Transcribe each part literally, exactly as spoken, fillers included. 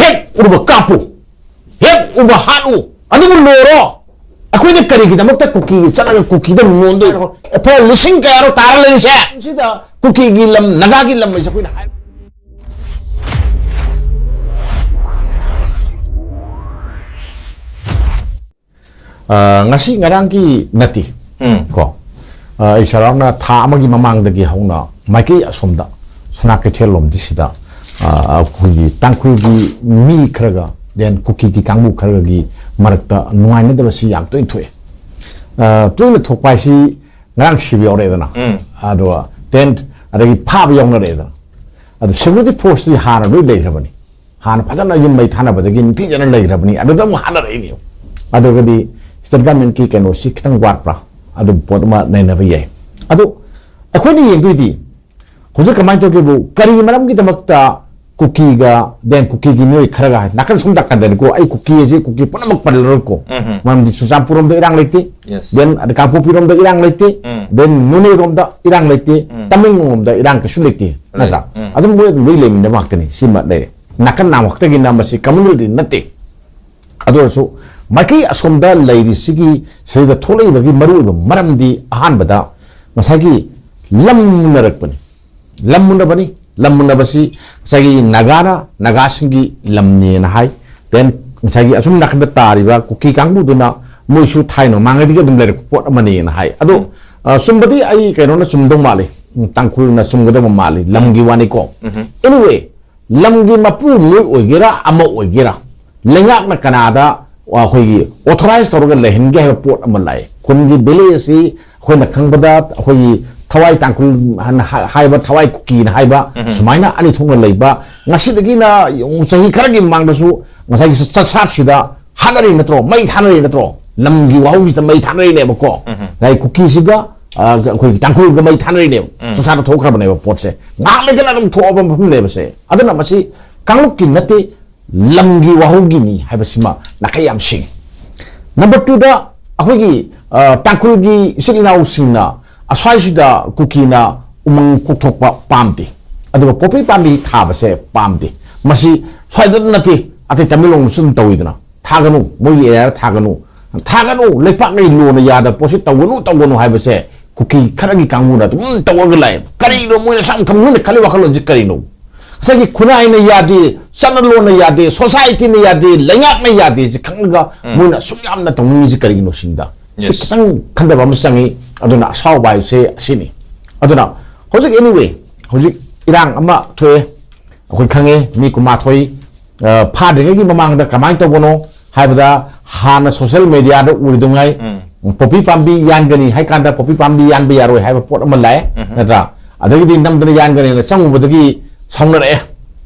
ꯍꯦꯛ ꯎꯕ ꯀꯥꯞꯄꯨ, ꯍꯦꯛ ꯎꯕ ꯍꯥꯠꯂꯨ, ꯑꯗꯨꯕꯨ ꯂꯣꯏꯔꯣ꯫ ꯑꯩꯈꯣꯏꯅ ꯀꯔꯤꯒꯤꯗꯃꯛꯇ ꯀꯨꯀꯤꯒꯤ ꯆꯠꯂꯒ ꯀꯨꯀꯤꯗ ꯅꯣꯟꯗꯣꯏꯅꯣ? ꯑꯦꯐ ꯑꯥꯏ ꯑꯥꯔ ꯂꯤꯁꯤꯡ ꯀꯌꯥꯔꯣ ꯇꯥꯔ ꯂꯩꯔꯤꯁꯦ? ꯁꯤꯗ ꯀꯨꯀꯤꯒꯤ ꯂꯝ, ꯅꯥꯒꯥꯒꯤ ꯂꯝ ꯍꯥꯏꯁꯦ ꯑꯩꯈꯣꯏꯅ ꯍꯥꯏ-, ꯑ, ꯉꯁꯤ ꯉꯔꯥꯡꯒꯤ ꯅꯠꯇꯦ꯫ ꯎꯝ꯫ ꯀꯣ, ꯑ, ꯑꯩ ꯆꯥꯎꯔꯥꯛꯅ ꯊꯥ ꯑꯃꯒꯤ ꯃꯃꯥꯡꯗꯒꯤ ꯍꯧꯅ ꯃꯥꯏꯀꯩ ꯑꯁꯣꯝꯗ ꯁꯅꯥ ꯀꯩꯊꯦꯜ ꯂꯣꯝꯗꯤ ꯁꯤꯗ, ꯑ, ꯑꯩꯈꯣꯏꯒꯤ ꯇꯥꯡꯈꯨꯜꯒꯤ ꯃꯤ ꯈꯔꯒ, then ꯀꯨꯀꯤꯒꯤ ꯀꯥꯡꯕꯨ ꯈꯔꯒꯤ ꯃꯔꯛꯇ ꯅꯨꯡꯉꯥꯏꯅꯗꯕꯁꯤ ꯌꯥꯝ ꯇꯣꯏꯅ ꯊꯣꯛꯑꯦ꯫ ꯑ, ꯇꯣꯏꯅ ꯊꯣꯛꯄ ꯍꯥꯏꯁꯤ ꯉꯔꯥꯡ ꯁꯤꯕ ꯌꯥꯎꯔꯛꯑꯦꯗꯅ꯫ ꯎꯝ꯫ ꯑꯗꯣ then ꯑꯗꯒꯤ ꯐꯥꯕ ꯌꯥꯎꯅꯔꯛꯑꯦꯗꯅ꯫ ꯑꯗꯣ security force ꯇꯤ ꯍꯥꯟꯅ ꯂꯣꯏ ꯂꯩꯈ꯭ꯔꯕꯅꯤ꯫ ꯍꯥꯟꯅ ꯐꯖꯅ ꯌꯨꯝ ꯃꯩ ꯊꯥꯅꯕꯗꯒꯤ ꯅꯤꯡꯊꯤꯖꯅ ꯂꯩꯈ꯭ꯔꯕꯅꯤ꯫ ꯑꯗꯨꯗ ꯑꯃꯨꯛ ꯍꯥꯟꯅꯔꯛꯏꯅꯦ꯫ ꯑꯗꯨꯒꯗꯤ state government ꯀꯤ ꯀꯩꯅꯣꯁꯤ ꯈꯤꯇꯪ ꯋꯥꯠꯄ꯭ꯔꯥ? ꯑꯗꯨꯝ ꯄꯣꯠ ꯑꯃ ꯅꯩꯅꯕ ꯌꯥꯏ꯫ ꯑꯗꯣ ꯑꯩꯈꯣꯏꯅ ꯌꯦꯡꯗꯣꯏꯗꯤ ꯍꯧꯖꯤꯛ ꯀꯃꯥꯏꯅ ꯇꯧꯒꯦꯕꯨ, ꯀꯔꯤ ꯃꯔꯝꯒꯤꯗꯃꯛꯇ ꯀꯨꯀꯤꯒ then ꯀꯨꯀꯤꯒꯤ ꯃꯤꯑꯣꯏ ꯈꯔꯒ ꯍꯥꯏ, ꯅꯥꯀꯟ ꯁꯣꯝ ꯅꯥꯀꯟꯗꯅꯤꯀꯣ, ꯑꯩ ꯀꯨꯀꯤ ꯑꯁꯤ ꯀꯨꯀꯤ ꯄꯨꯝꯅꯃꯛ ꯄꯜꯂꯔꯣꯏꯀꯣ꯫ ꯎꯝ꯫ ꯃꯔꯝꯗꯤ ꯆꯨꯔꯆꯥꯟꯄꯨꯔꯔꯣꯝꯗ ꯏꯔꯥꯡ ꯂꯩꯇꯦ, yes, then ꯑꯗ ꯀꯥꯡꯄꯣꯛꯄꯤꯔꯣꯝꯗ ꯏꯔꯥꯡ ꯂꯩꯇꯦ, ꯎꯝ, then ꯅꯣꯅꯦꯔꯣꯝꯗ ꯏꯔꯥꯡ ꯂꯩꯇꯦ, ꯎꯝ, ꯇꯃꯦꯡꯂꯣꯡꯂꯣꯝꯗ ꯏꯔꯥꯡ ꯀꯩꯁꯨ ꯂꯩꯇꯦ, ꯂꯩ-, ꯅꯠꯇ꯭ꯔꯥ? ꯎꯝ꯫ ꯑꯗꯨꯝ ꯃꯣꯏ ꯑꯗꯨꯝ ꯂꯣꯏ ꯂꯩꯃꯤꯟꯅꯕ ꯉꯥꯛꯇꯅꯤ꯫ ꯁꯤꯃ ꯂꯩꯔꯦ꯫ ꯅꯥꯀꯟ ꯅꯥꯝ ꯈꯛꯇꯒꯤꯅ ꯃꯁꯤ communal ꯗꯤ ꯅꯠꯇꯦ꯫ ꯑꯗꯨ ꯑꯣꯏꯔꯁꯨ ꯃꯥꯏꯀꯩ ꯑꯁꯣꯝꯗ ꯂꯩꯔꯤꯁꯤꯒꯤ ꯁꯤꯗ ꯊꯣꯛꯂꯛꯏꯕꯒꯤ ꯃꯔꯨꯑꯣꯏꯕ ꯃꯔꯝꯗꯤ ꯑꯍꯥꯟꯕꯗ ꯉꯁꯥꯏꯒꯤ ꯂꯝ ꯃꯨꯟꯅꯔꯛꯄꯅꯤ꯫ ꯂꯝ ꯃꯨꯟꯅꯕꯅꯤ꯫ ꯂꯝ ꯃꯨꯟꯅꯕꯁꯤ ꯉꯁꯥꯏꯒꯤ ꯅꯥꯒꯥꯅ ꯅꯥꯒꯥꯁꯤꯡꯒꯤ ꯂꯝꯅꯦꯅ ꯍꯥꯏ꯫ Then ꯉꯁꯥꯏꯒꯤ ꯑꯁꯨꯝ ꯅꯥꯀꯟꯗ ꯇꯥꯔꯤꯕ ꯀꯨꯀꯤ ꯀꯥꯡꯕꯨꯗꯨꯅ ꯃꯣꯏꯁꯨ ꯊꯥꯏꯅ ꯃꯃꯥꯡꯉꯩꯗꯒꯤ ꯑꯗꯨꯝ ꯂꯩꯔꯛꯄ ꯄꯣꯠ ꯑꯃꯅꯦꯅ ꯍꯥꯏ꯫ ꯑꯗꯣ, ꯎꯝ, ꯑ, ꯆꯨꯝꯕꯗꯤ ꯑꯩ ꯀꯩꯅꯣꯅ ꯆꯨꯝꯗꯧ ꯃꯥꯜꯂꯤ꯫ ꯎꯝ, ꯇꯥꯡꯈꯨꯜꯅ ꯆꯨꯝꯒꯗꯕ ꯃꯥꯜꯂꯤ꯫ ꯂꯝꯒꯤ ꯋꯥꯅꯤꯀꯣ꯫ ꯎꯝ꯫ Anyway, ꯂꯝꯒꯤ ꯃꯄꯨ ꯃꯣꯏ ꯑꯣꯏꯒꯦꯔꯥ ꯑꯃ ꯑꯣꯏꯒꯦꯔꯥ, ꯂꯩꯉꯥꯛꯅ ꯀꯅꯥꯗ ꯑꯩꯈꯣꯏꯒꯤ authorize ꯇꯧꯔꯒ ꯂꯩꯍꯟꯒꯦ ꯍꯥꯏꯕ ꯄꯣꯠ ꯑꯃ ꯂꯥꯛꯑꯦ꯫ ꯈꯨꯟꯒꯤ village ꯑꯁꯤ ꯑꯩꯈꯣꯏꯅ ꯈꯪꯕꯗ ꯑꯩꯈꯣꯏꯒꯤ ꯊꯋꯥꯏ ꯇꯥꯡꯈꯨꯜ ꯍꯥꯏꯅ ꯍꯥ-, ꯍꯥꯏꯕ, ꯊꯋꯥꯏ ꯀꯨꯀꯤꯅ ꯍꯥꯏꯕ, ꯎꯝ, ꯁꯨꯃꯥꯏꯅ ꯑꯅꯤ ꯊꯣꯛꯅ ꯂꯩꯕ, ꯉꯁꯤꯗꯒꯤꯅ ꯌꯦꯡꯉꯨ, ꯆꯍꯤ ꯈꯔꯒꯤ ꯃꯃꯥꯡꯗꯁꯨ ꯉꯁꯥꯏꯒꯤ ꯆꯠꯁꯥꯠꯁꯤꯗ ꯍꯥꯠꯅꯔꯤ ꯅꯠꯇ꯭ꯔꯣ? ꯃꯩ ꯊꯥꯅꯔꯤ ꯅꯠꯇ꯭ꯔꯣ? ꯂꯝꯒꯤ ꯋꯥꯍꯧꯁꯤꯗ ꯃꯩ ꯊꯥꯅꯔꯤꯅꯦꯕꯀꯣ꯫ ꯎꯝ꯫ ꯉꯁꯥꯏ ꯀꯨꯀꯤꯁꯤꯒ, ꯑ, ꯑꯩꯈꯣꯏꯒꯤ ꯇꯥꯡꯈꯨꯜꯒ ꯃꯩ ꯊꯥꯅꯔꯤꯅꯦꯕ꯫ ꯎꯝ꯫ ꯆꯠꯁꯥꯠꯇ ꯊꯣꯛꯈ꯭ꯔꯕꯅꯦꯕ ꯄꯣꯠꯁꯦ꯫ ꯉꯥꯏꯍꯥꯛ ꯂꯩꯇꯅ ꯑꯗꯨꯝ ꯊꯣꯛꯑꯕ ꯃꯐꯝꯅꯦꯕꯁꯦ꯫ ꯑꯗꯨꯅ ꯃꯁꯤ ꯀꯥꯡꯂꯨꯞꯀꯤ ꯅꯠꯇꯦ, ꯂꯝꯒꯤ ꯋꯥꯍꯧꯒꯤꯅꯤ ꯍꯥꯏꯕꯁꯤꯃ ꯅꯥꯈꯩ ꯌꯥꯝ ꯁꯤꯡꯉꯤ꯫ Number two ꯗ ꯑꯩꯈꯣꯏꯒꯤ, ꯑ, ꯇꯥꯡꯈꯨꯜꯒꯤ ꯏꯆꯤꯜ ꯏꯅꯥꯎꯁꯤꯡꯅ ꯑꯁ꯭ꯋꯥꯏꯁꯤꯗ ꯀꯨꯀꯤꯅ ꯎꯃꯪ ꯀꯣꯛꯊꯣꯛꯄ ꯄꯥꯝꯗꯦ, ꯑꯗꯨꯒ ꯄꯣꯄꯤ ꯄꯥꯝꯕꯤ ꯊꯥꯕꯁꯦ ꯄꯥꯝꯗꯦ꯫ ꯃꯁꯤ ꯁ꯭ꯋꯥꯏꯗ ꯅꯠꯇꯦ, ꯑꯇꯩ ꯇꯃꯦꯡꯂꯣꯡꯗꯁꯨ ꯑꯗꯨꯝ ꯇꯧꯋꯤꯗꯅ꯫ ꯊꯥꯒꯅꯨ, ꯃꯣꯏꯒꯤ ꯑꯦꯔꯤꯌꯥꯗ ꯊꯥꯒꯅꯨ, ꯊꯥꯒꯅꯨ, ꯂꯩꯄꯥꯛꯅ ꯂꯣꯅ ꯌꯥꯗꯕ ꯄꯣꯠꯁꯤ ꯇꯧꯒꯅꯨ, ꯇꯧꯒꯅꯨ ꯍꯥꯏꯕꯁꯦ ꯀꯨꯀꯤ ꯈꯔꯒꯤ ꯀꯥꯡꯕꯨꯅ ꯑꯗꯨꯝ ꯇꯧꯔꯒ ꯂꯥꯛꯑꯦ꯫ ꯀꯔꯤꯅꯣ ꯃꯣꯏꯅ ꯁꯝ ꯈꯪ-, ꯃꯣꯏꯅ ꯈꯜꯂꯤ ꯋꯥꯈꯜꯂꯣꯟꯁꯤ ꯀꯔꯤꯅꯣ? ꯉꯁꯥꯏꯒꯤ ꯈꯨꯟꯅꯥꯏꯅ ꯌꯥꯗꯦ, ꯆꯠꯅꯂꯣꯟꯅ ꯌꯥꯗꯦ, ꯁꯣꯁꯥꯏꯇꯤꯅ ꯌꯥꯗꯦ, ꯂꯩꯉꯥꯛꯅ ꯌꯥꯗꯦ ꯁꯤ ꯈꯪꯉꯒ ꯃꯣꯏꯅ ꯑꯁꯨꯛ ꯌꯥꯝꯅ ꯇꯧꯅꯤꯡꯉꯤꯁꯤ ꯀꯔꯤꯒꯤꯅꯣ ꯁꯤꯅꯤꯗ꯫ ꯁꯤ Yes. ꯈꯤꯇꯪ ꯈꯟꯊꯕ ꯑꯃ ꯆꯪꯉꯤ꯫ ꯑꯗꯨꯅ ꯑꯁꯥꯎꯕ ꯍꯥꯏꯕꯁꯦ ꯑꯁꯤꯅꯤ꯫ ꯑꯗꯨꯅ ꯍꯧꯖꯤꯛ, anyway, ꯍꯧꯖꯤꯛ ꯏꯔꯥꯡ ꯑꯃ ꯊꯣꯛꯑꯦ, ꯑꯩꯈꯣꯏ ꯈꯪꯉꯦ, ꯃꯤ ꯀꯨꯟꯃꯥꯊꯣꯏ, ꯑ, ꯐꯥꯗ꯭ꯔꯤꯉꯩꯒꯤ ꯃꯃꯥꯡꯗ ꯀꯃꯥꯏꯅ ꯇꯧꯕꯅꯣ ꯍꯥꯏꯕꯗ, ꯍꯥꯟꯅ ꯁꯣꯁꯦꯜ ꯃꯦꯗꯤꯌꯥꯗ ꯎꯔꯤꯗꯨꯉꯥꯏ, ꯎꯝ꯫ ꯄꯣꯄꯤ ꯄꯥꯝꯕꯤ ꯌꯥꯟꯒꯅꯤ ꯍꯥꯏ ꯀꯥꯟꯗ ꯄꯣꯄꯤ ꯄꯥꯝꯕꯤ ꯌꯥꯟꯕ ꯌꯥꯔꯣꯏ ꯍꯥꯏꯕ ꯄꯣꯠ ꯑꯃ ꯂꯥꯛꯑꯦ, ꯎꯝ꯫ ꯅꯠꯇ꯭ꯔꯥ? ꯑꯗꯒꯤꯗꯤ ꯅꯝꯗꯅ ꯌꯥꯟꯒꯅꯤꯅ ꯆꯪꯉꯨꯕꯗꯒꯤ ꯁꯥꯎꯅꯔꯛꯑꯦ,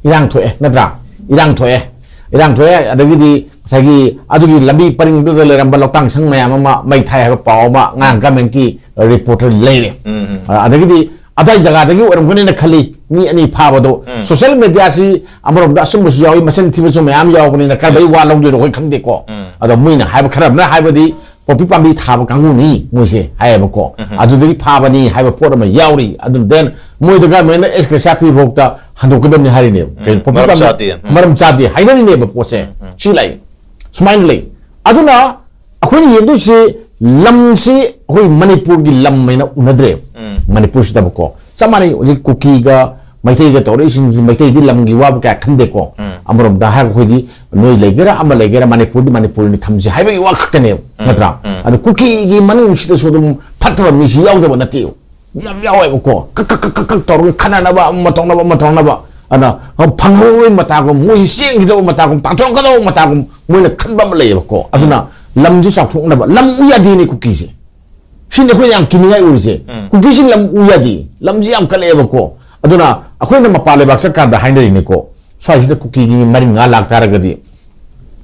ꯏꯔꯥꯡ ꯊꯣꯛꯑꯦ, ꯅꯠꯇ꯭ꯔꯥ? ꯏꯔꯥꯡ ꯊꯣꯛꯑꯦ, ꯏꯔꯥꯡ ꯊꯣꯛꯑꯦ꯫ ꯑꯗꯒꯤꯗꯤ ꯉꯁꯥꯏꯒꯤ ꯑꯗꯨꯒꯤ ꯂꯝꯕꯤ ꯄꯔꯤꯡꯗꯨꯗ ꯂꯩꯔꯝꯕ ꯂꯧꯇꯥꯡ ꯁꯪ ꯃꯌꯥꯝ ꯑꯃ ꯃꯩ ꯊꯥꯏ ꯍꯥꯏꯕ ꯄꯥꯎ ꯑꯃ ꯉꯔꯥꯡ ꯒꯃꯦꯟꯒꯤ ꯔꯤꯄꯣꯔꯠꯇ ꯂꯩꯔꯦ꯫ ꯎꯝ, ꯎꯝ꯫ ꯑ, ꯑꯗꯒꯤꯗꯤ ꯑꯗꯥꯏ ꯖꯒꯥꯗꯒꯤ ꯑꯣꯏꯔꯝꯒꯅꯤꯅ ꯈꯜꯂꯤ, ꯃꯤ ꯑꯅꯤ ꯐꯥꯕꯗꯣ꯫ ꯎꯝ꯫ ꯁꯣꯁꯦꯜ ꯃꯦꯗꯤꯌꯥꯁꯤ ꯑꯃꯔꯣꯝꯗ ꯑꯆꯨꯝꯕꯁꯨ ꯌꯥꯎꯏ, ꯃꯆꯤꯟ ꯊꯤꯕꯁꯨ ꯃꯌꯥꯝ ꯌꯥꯎꯕꯅꯤꯅ ꯀꯔꯝꯕꯩ ꯋꯥ ꯂꯧꯗꯣꯏꯅꯣ ꯑꯩꯈꯣꯏ ꯈꯪꯗꯦꯀꯣ꯫ ꯎꯝ꯫ ꯑꯗꯣ ꯃꯣꯏꯅ ꯍꯥꯏꯕ ꯈꯔ ꯑꯃꯅ ꯍꯥꯏꯕꯗꯤ ꯄꯣꯄꯤ ꯄꯥꯝꯕꯤ ꯊꯥꯕ ꯀꯥꯡꯕꯨꯅꯤ ꯃꯣꯏꯁꯦ ꯍꯥꯏꯌꯦꯕꯀꯣ꯫ ꯎꯝ꯫ ꯑꯗꯨꯗꯒꯤ ꯐꯥꯕꯅꯤ ꯍꯥꯏꯕ ꯄꯣꯠ ꯑꯃ ꯌꯥꯎꯔꯤ꯫ ꯑꯗꯨ then ꯃꯣꯏꯗ ꯒꯃꯦꯟꯅ ꯑꯦꯁ ꯀꯦ ꯁꯥꯐꯤ ꯐꯥꯎꯗ ꯍꯟꯗꯣꯛꯀꯗꯕꯅꯤ ꯍꯥꯏꯔꯤꯅꯦꯕ꯫ ꯎꯝ꯫ ꯀꯩꯅꯣ, ꯄꯣꯄꯤ ꯃꯔꯝ ꯄꯥꯝꯕꯤ ꯆꯥꯗꯦ꯫ ꯎꯝ꯫ ꯃꯔꯝ ꯆꯥꯗꯦ ꯍꯥꯏꯅꯔꯤꯅꯦꯕ ꯄꯣꯠꯁꯦ꯫ ꯎꯝ, ꯎꯝ꯫ ꯁꯤ ꯂꯩ꯫ ꯁꯨꯃꯥꯏꯅ ꯂꯩ꯫ ꯑꯗꯨꯅ ꯑꯩꯈꯣꯏꯅ ꯌꯦꯡꯗꯣꯏꯁꯤ ꯂꯝꯁꯤ ꯑꯩꯈꯣꯏ ꯃꯅꯤꯄꯨꯔꯒꯤ ꯂꯝ ꯍꯥꯏꯅ ꯎꯅꯗ꯭ꯔꯦꯕ꯫ ꯎꯝ꯫ ꯃꯅꯤꯄꯨꯔꯁꯤꯗꯕꯀꯣ꯫ ꯆꯞ ꯃꯥꯟꯅꯩ꯫ ꯍꯧꯖꯤꯛ ꯀꯨꯀꯤꯒ ꯃꯩꯇꯩꯒ ꯇꯧꯔꯛꯏꯁꯤꯡꯁꯤ ꯃꯩꯇꯩꯗꯤ ꯂꯝꯒꯤ ꯋꯥꯕ ꯀꯌꯥ ꯈꯟꯗꯦꯀꯣ꯫ ꯎꯝ꯫ ꯑꯃꯔꯣꯝꯗ ꯍꯥꯏꯔꯒ ꯑꯩꯈꯣꯏꯗꯤ ꯅꯣꯏ ꯂꯩꯒꯦꯔꯥ ꯑꯃ ꯂꯩꯒꯦꯔꯥ ꯃꯅꯤꯄꯨꯔꯗꯤ ꯃꯅꯤꯄꯨꯔꯅꯤ ꯊꯝꯁꯤ ꯍꯥꯏꯕꯒꯤ ꯋꯥ ꯈꯛꯇꯅꯦꯕ꯫ ꯎꯝ꯫ ꯅꯠꯇ꯭ꯔꯥ? ꯎꯝ꯫ ꯑꯗꯣ ꯀꯨꯀꯤꯒꯤ ꯃꯅꯨꯡꯁꯤꯗꯁꯨ ꯑꯗꯨꯝ ꯐꯠꯇꯕ ꯃꯤꯁꯤ ꯌꯥꯎꯗꯕ ꯅꯠꯇꯦꯕ꯫ ꯌꯥꯝ ꯌꯥꯎꯋꯦꯕꯀꯣ꯫ ꯀꯛ ꯀꯛ ꯀꯛ ꯀꯛ ꯀꯛ ꯇꯧꯔꯒ ꯈꯠꯅꯅꯕ, ꯑꯃ ꯇꯧꯅꯕ, ꯑꯃ ꯇꯧꯅꯕ꯫ ꯑꯗ ꯐꯪꯍꯧꯔꯣꯏ ꯃꯇꯥꯒꯨꯝ, ꯃꯣꯏꯁꯤ ꯆꯦꯟꯈꯤꯗꯧꯕ ꯃꯇꯥꯒꯨꯝ, ꯇꯥꯟꯊꯣꯛꯀꯗꯧꯕ ꯃꯇꯥꯒꯨꯝ ꯃꯣꯏꯅ ꯈꯟꯕ ꯑꯃ ꯂꯩꯌꯦꯕꯀꯣ꯫ ꯑꯗꯨꯅ ꯂꯝꯁꯤ ꯆꯥꯎꯊꯣꯛꯅꯕ, ꯂꯝ ꯎ ꯌꯥꯗꯦꯅꯦ ꯀꯨꯀꯤꯁꯦ꯫ ꯁꯤꯅꯤ ꯑꯩꯈꯣꯏꯅ ꯌꯥꯝ ꯀꯤꯅꯤꯡꯉꯥꯏ ꯑꯣꯏꯔꯤꯁꯦ꯫ ꯎꯝ꯫ ꯀꯨꯀꯤꯁꯤ ꯂꯝ ꯎ ꯌꯥꯗꯦ, ꯂꯝꯁꯤ ꯌꯥꯝ ꯀꯜꯂꯛꯑꯦꯕꯀꯣ꯫ ꯑꯗꯨꯅ ꯑꯩꯈꯣꯏꯅ ꯃꯄꯥꯟ ꯂꯩꯕꯥꯛ ꯆꯠꯀꯥꯟꯗ ꯍꯥꯏꯅꯔꯤꯅꯦꯀꯣ, ꯁ꯭ꯋꯥꯏꯁꯤꯗ ꯀꯨꯀꯤꯒꯤ ꯃꯤ ꯃꯔꯤ ꯃꯉꯥ ꯂꯥꯛ ꯇꯥꯔꯒꯗꯤ,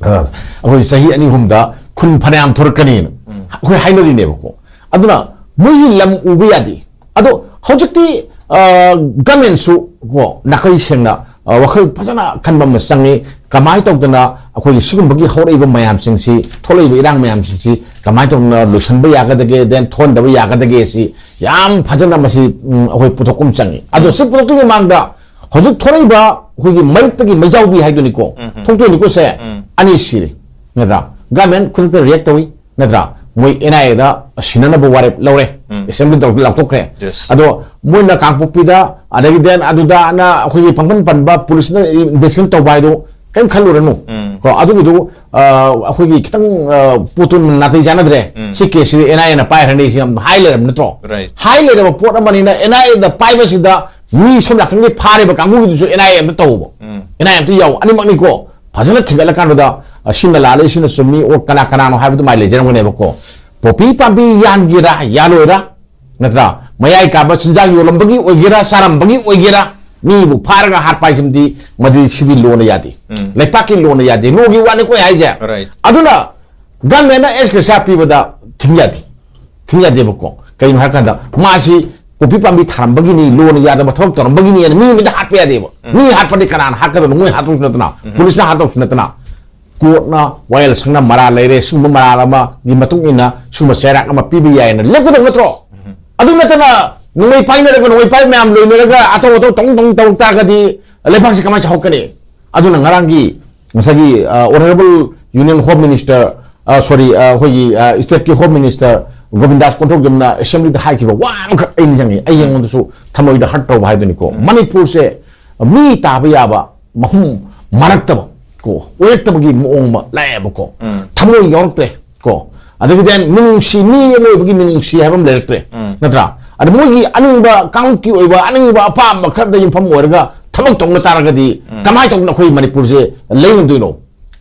ꯑ, ꯑꯩꯈꯣꯏ ꯆꯍꯤ ꯑꯅꯤ ꯑꯍꯨꯝꯗ ꯈꯨꯟ ꯐꯅꯌꯥꯝ ꯊꯣꯔꯛꯀꯅꯤꯅ ꯎꯝ꯫ ꯑꯩꯈꯣꯏ ꯍꯥꯏꯅꯔꯤꯅꯦꯕꯀꯣ꯫ ꯑꯗꯨꯅ ꯃꯣꯏꯒꯤ ꯂꯝ ꯎꯕ ꯌꯥꯗꯦ꯫ ꯑꯗꯣ ꯍꯧꯖꯤꯛꯇꯤ, ꯑ, ꯒꯃꯦꯟꯁꯨ ꯀꯣ, ꯅꯥꯈꯩ ꯁꯦꯡꯅ, ꯑ, ꯋꯥꯈꯜ ꯐꯖꯅ ꯈꯟꯕ ꯑꯃ ꯆꯪꯉꯤ꯫ ꯀꯃꯥꯏꯅ ꯇꯧꯗꯅ ꯑꯩꯈꯣꯏꯒꯤ ꯁꯤꯒꯨꯝꯕꯒꯤ ꯍꯧꯔꯛꯏꯕ ꯃꯌꯥꯝꯁꯤꯡꯁꯤ, ꯊꯣꯛꯂꯛꯏꯕ ꯏꯔꯥꯡ ꯃꯌꯥꯝꯁꯤꯡꯁꯤ ꯀꯃꯥꯏꯅ ꯇꯧꯗꯅ ꯂꯣꯏꯁꯤꯟꯕ ꯌꯥꯒꯗꯒꯦ, then ꯊꯣꯛꯍꯟꯗꯕ ꯌꯥꯒꯗꯒꯦ ꯁꯤ ꯌꯥꯝ ꯐꯖꯅ ꯃꯁꯤ, ꯎꯝ, ꯑꯩꯈꯣꯏ ꯄꯨꯊꯣꯛꯄ ꯑꯃ ꯆꯪꯉꯤ꯫ ꯑꯗꯣ ꯁꯤ ꯄꯨꯊꯣꯛꯇ꯭ꯔꯤꯉꯩ ꯃꯃꯥꯡꯗ ꯍꯧꯖꯤꯛ ꯊꯣꯔꯛꯏꯕ ꯑꯩꯈꯣꯏꯒꯤ ꯃꯔꯛꯇꯒꯤ ꯃꯩꯖꯥꯎꯕꯤ ꯍꯥꯏꯗꯨꯅꯤꯀꯣ, ꯊꯣꯛꯇꯣꯏꯅꯤꯀꯣ ꯁꯦ꯫ ꯑꯅꯤ ꯁꯤꯔꯦ, ꯅꯠꯇ꯭ꯔꯥ? ꯒꯃꯦꯟ ꯈꯨꯗꯛꯇ ꯔꯤꯌꯦꯛ ꯇꯧꯏ, ꯅꯠꯇ꯭ꯔꯥ? ꯃꯣꯏ ꯑꯦꯟ ꯑꯥꯏ ꯑꯦꯗ ꯁꯤꯟꯅꯅꯕ ꯋꯥꯔꯦꯞ ꯂꯧꯔꯦ꯫ ꯑꯦꯁꯦꯝꯕ꯭ꯂꯤ ꯇꯧꯔꯒ ꯂꯥꯎꯊꯣꯛꯈ꯭ꯔꯦ꯫ ꯑꯗꯣ ꯃꯣꯏꯅ ꯀꯥꯡꯄꯣꯛꯄꯤꯗ, ꯑꯗꯒꯤ ꯗꯦꯟ ꯑꯗꯨꯗ ꯑꯅ ꯑꯩꯈꯣꯏꯒꯤ ꯄꯪꯄꯟ ꯄꯟꯕ ꯄꯨꯂꯤꯁꯅ ꯏꯟꯚꯦꯁꯇꯤꯒꯦꯁꯟ ꯇꯧꯕ ꯍꯥꯏꯗꯣ ꯀꯔꯤꯝ ꯈꯜꯂꯨꯔꯅꯨ꯫ ꯀꯣ, ꯑꯗꯨꯒꯤꯗꯨ, ꯑ, ꯑꯩꯈꯣꯏꯒꯤ ꯈꯤꯇꯪ, ꯑ, ꯄꯣꯠꯇꯨ ꯅꯥꯇꯩ ꯆꯥꯟꯅꯗ꯭ꯔꯦ꯫ ꯁꯤ ꯀꯦꯁꯁꯤꯗꯤ ꯑꯦꯟ ꯑꯥꯏ ꯑꯦꯅ ꯄꯥꯏꯈ꯭ꯔꯅꯤ ꯁꯤ ꯌꯥꯝ ꯍꯥꯏ ꯂꯩꯔꯕ ꯅꯠꯇ꯭ꯔꯣ? ꯍꯥꯏ ꯂꯩꯔꯕ ꯄꯣꯠ ꯑꯃꯅꯤꯅ ꯑꯦꯟ ꯑꯥꯏ ꯑꯦꯗ ꯄꯥꯏꯕꯁꯤꯗ ꯃꯤ ꯁꯣꯝ ꯅꯥꯀꯟꯒꯤ ꯐꯥꯔꯤꯕ ꯀꯥꯡꯕꯨꯒꯤꯗꯨꯁꯨ ꯑꯦꯟ ꯑꯥꯏ ꯑꯦ ꯑꯝꯇ ꯇꯧꯕ꯫ ꯑꯦꯟ ꯑꯥꯏ ꯑꯦ ꯑꯝꯇ ꯌꯥꯎ, ꯑꯅꯤꯃꯛꯅꯤꯀꯣ꯫ ꯐꯖꯅ ꯊꯤꯒꯠꯂꯀꯥꯟꯗꯨꯗ, ꯑ, ꯁꯤꯅ ꯂꯥꯜꯂꯤ, ꯁꯤꯅ ꯆꯨꯝꯃꯤ, ꯑꯣ, ꯀꯅꯥ ꯀꯅꯥꯅꯣ ꯍꯥꯏꯕꯗꯨ ꯃꯥꯏ ꯂꯩꯖꯔꯝꯒꯅꯦꯕꯀꯣ꯫ ꯄꯣꯄꯤ ꯄꯥꯝꯕꯤ ꯌꯥꯟꯒꯦꯔꯥ, ꯌꯥꯜꯂꯣꯏꯔꯥ, ꯅꯠꯇ꯭ꯔꯥ? ꯃꯌꯥꯏ ꯀꯥꯕ ꯆꯤꯟꯖꯥꯛ ꯌꯣꯜꯂꯝꯕꯒꯤ ꯑꯣꯏꯒꯦꯔꯥ, ꯆꯥꯔꯝꯕꯒꯤ ꯑꯣꯏꯒꯦꯔꯥ, ꯃꯤꯕꯨ ꯐꯥꯔꯒ ꯍꯥꯠꯄ ꯍꯥꯏꯁꯤꯃꯗꯤ, ꯃꯗꯤ ꯁꯤꯗꯤ ꯂꯣꯅ ꯌꯥꯗꯦ꯫ ꯂꯩꯄꯥꯛꯀꯤ ꯂꯣꯅ ꯌꯥꯗꯦ꯫ ꯂꯣꯒꯤ ꯋꯥꯅꯤꯀꯣ ꯑꯩ ꯍꯥꯏꯁꯦ꯫ ꯑꯗꯨꯅ ꯒꯃꯦꯟꯅ ꯑꯦꯁ ꯀꯦ ꯁꯥ ꯄꯤꯕꯗ ꯊꯤꯡ ꯌꯥꯗꯦ꯫ ꯊꯤꯡ ꯌꯥꯗꯦꯕꯀꯣ꯫ ꯀꯩꯅꯣ ꯍꯥꯏꯔꯀꯥꯟꯗ ꯃꯥꯁꯤ ꯄꯣꯄꯤ ꯄꯥꯝꯕꯤ ꯊꯥꯔꯝꯕꯒꯤꯅꯤ, ꯂꯣꯅ ꯌꯥꯗꯕ ꯊꯕꯛ ꯇꯧꯔꯝꯕꯒꯤꯅꯤ ꯍꯥꯏꯅ ꯃꯤ ꯑꯃꯗ ꯍꯥꯠꯄ ꯌꯥꯗꯦꯕ꯫ ꯃꯤ ꯍꯥꯠꯄꯗꯤ ꯀꯅꯥꯅ ꯍꯥꯠꯀꯗꯕꯅꯣ? ꯃꯣꯏ ꯍꯥꯠꯇꯧꯁꯨ ꯅꯠꯇꯅ, ꯄꯨꯂꯤꯁꯅ ꯍꯥꯠꯇꯧꯁꯨ ꯅꯠꯇꯅ꯫ ꯀꯣꯔꯠꯅ ꯋꯥꯌꯦꯜ ꯁꯪꯅ ꯃꯔꯥꯜ ꯂꯩꯔꯦ, ꯁꯤꯒꯨꯝꯕ ꯃꯔꯥꯜ ꯑꯃꯒꯤ ꯃꯇꯨꯡ ꯏꯟꯅ ꯁꯤꯒꯨꯝꯕ ꯆꯩꯔꯥꯛ ꯑꯃ ꯄꯤꯕ ꯌꯥꯏꯅ ꯂꯦꯞꯀꯗꯧ ꯅꯠꯇ꯭ꯔꯣ? ꯑꯗꯨ ꯅꯠꯇꯅ ꯅꯣꯡꯃꯩ ꯄꯥꯏꯅꯔꯒ, ꯅꯣꯡꯃꯩ ꯄꯥꯏꯕ ꯃꯌꯥꯝ ꯂꯣꯏꯅꯔꯒ ꯑꯇꯧ ꯑꯇꯧ ꯇꯧ ꯇꯧ ꯇꯧ ꯇꯥꯔꯒꯗꯤ ꯂꯩꯕꯥꯛꯁꯤ ꯀꯃꯥꯏꯅ ꯆꯥꯎꯈꯠꯀꯅꯤ? ꯑꯗꯨꯅ ꯉꯔꯥꯡꯒꯤ ꯉꯁꯥꯏꯒꯤ, ꯑ, Honourable Union Home Minister, ꯑ, sorry, ꯑ, ꯑꯩꯈꯣꯏꯒꯤ, ꯑ, stateꯀꯤ Home Minister ꯒꯣꯕꯤꯟꯗꯥꯁ ꯀꯣꯟꯊꯧꯖꯝꯅ assemblyꯗ ꯍꯥꯏꯈꯤꯕ ꯋꯥ ꯑꯃꯈꯛ ꯑꯩ ꯅꯤꯡꯁꯤꯡꯉꯤ꯫ ꯑꯩꯉꯣꯟꯗꯁꯨ ꯊꯃꯣꯏꯗ hurt ꯇꯧꯕ ꯍꯥꯏꯗꯨꯅꯤꯀꯣ꯫ ꯃꯅꯤꯄꯨꯔꯁꯦ ꯃꯤ ꯇꯥꯕ ꯌꯥꯕ ꯃꯐꯝ ꯃꯥꯔꯛꯇꯕ ꯀꯣ, ꯑꯣꯏꯔꯛꯇꯕꯒꯤ ꯃꯑꯣꯡ ꯑꯃ ꯂꯥꯛꯑꯦꯕꯀꯣ꯫ ꯊꯃꯣꯏ ꯌꯥꯎꯔꯛꯇ꯭ꯔꯦ ꯀꯣ꯫ ꯑꯗꯒꯤ then ꯃꯤꯅꯨꯡꯁꯤ, ꯃꯤ ꯑꯃ ꯑꯣꯏꯕꯒꯤ ꯃꯤꯅꯨꯡꯁꯤ ꯍꯥꯏꯕ ꯑꯃ ꯂꯩꯔꯛꯇ꯭ꯔꯦ꯫ ꯅꯠꯇ꯭ꯔꯥ? ꯑꯗ ꯃꯣꯏꯒꯤ ꯑꯅꯤꯡꯕ ꯀꯥꯡꯂꯨꯞꯀꯤ ꯑꯣꯏꯕ, ꯑꯅꯤꯡꯕ ꯑꯄꯥꯝꯕ ꯈꯔꯗ ꯌꯨꯝꯐꯝ ꯑꯣꯏꯔꯒ ꯊꯕꯛ ꯇꯧꯅ ꯇꯥꯔꯒꯗꯤ ꯀꯃꯥꯏꯅ ꯇꯧꯗꯅ ꯑꯩꯈꯣꯏ ꯃꯅꯤꯄꯨꯔꯁꯦ ꯂꯩ ꯉꯝꯗꯣꯏꯅꯣ?